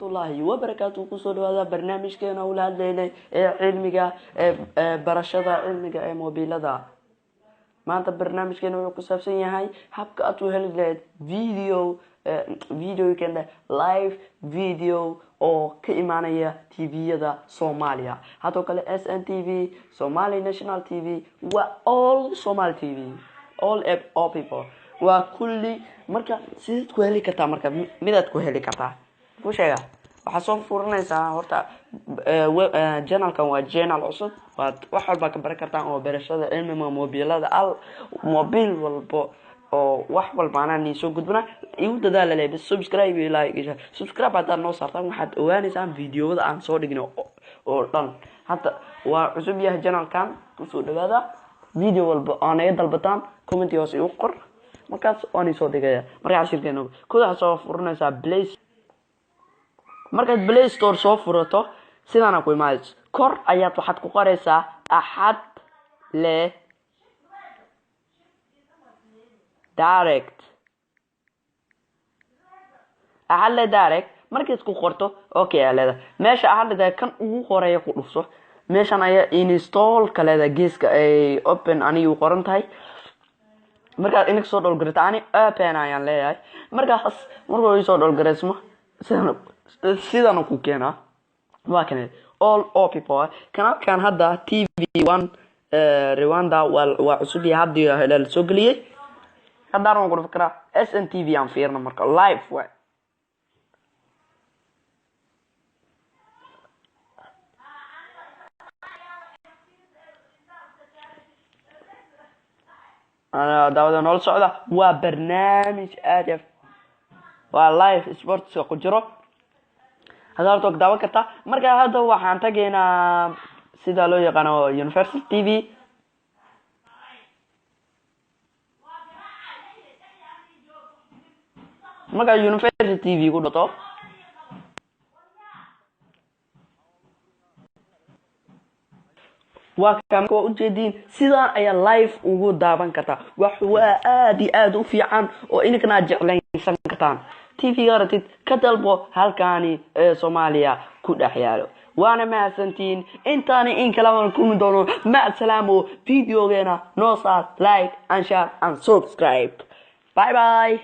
Waraxmatullaahi wabarakaatu. Kusoo dhawaada barnaamijkeena ula hadlaynay ee cilmiga ee barashada cilmiga ee mobilada. Maanta barnaamijkeena wuxuu ku saabsan yahay habka aad u heli lahayd video video kenda live video oo ka imaanaya TV-yada Soomaaliya, hadoo kale SNTV, Somali National TV, waa all Somali TV, all people, waa kulli. Marka sidaad ku heli kartaa? Marka midaad ku heli kartaa ku sheega, waxaad soo furanaysaa horta channelkan. Waa channel cusub, waad wax walbaa ka baran kartaan oo barashada cilmiga mobilada, al mobil walbo oo wax walba anaa nii soo gudbina. Igu dadaala le bas subscribe iyo like. Subscribe haddaad noo saartaan, waxaad ogaanaysaan videoada aan soo dhigno oo dhan. Hadda waa cusub yahay channelkan, kusoo dhawaada. Video walba oo naga dalbataan, comment hoose igu qor, markaas waan isoo dhigaya. Marka cashirkeena koda waxaad soo furanaysaa Play. Markaad Play Store soo furato, sidaana ku imaadayso. Kor ayaad waxaad ku qoraysaa Axad Le Direct, Axad Le Direct. Markaad ku qorto, okay aa leedahay. Meesha Axad Le Direct kan ugu horeeya ku dhufso. Meeshan ayaa install ka leedahay, geeska ay open aniga qoran tahay. Markaad ininka soo download garata, ani open ayaan leeyahay. Markaas markuu isoo download garaysmo, sidan ku keenaa. Waa kan all people kanaalkan. Hadda TV 1 Rwanda waa cusub yahay, hadii la soo geliyey. Haddaan waan ku dhufi karaa SNTV aan fiirna. Marka live waay. Daawada noola socda, waa barnaamij aad waa live sportska ku jiro. Hadda horta waa daawan kartaa. Marka hadda waxaan tagaynaa sida loo yaqaano Universal TV. Markaa Universal TV ku dhato, waa ka waa ujeediin, sidaan ayaa live ugu daawan kartaa. Wax waa aad iyo aad u fiican oo idinkana aad jeclaysan kartaan. TV-ga ratid ka dalbo halkaani ee Soomaaliya ku dhex yaalo. Waana mahadsantihiin. Intaani in kalebaan kulmi doono, mac salaamo. Videogeena noo saar like and share and subscribe. Bye bye.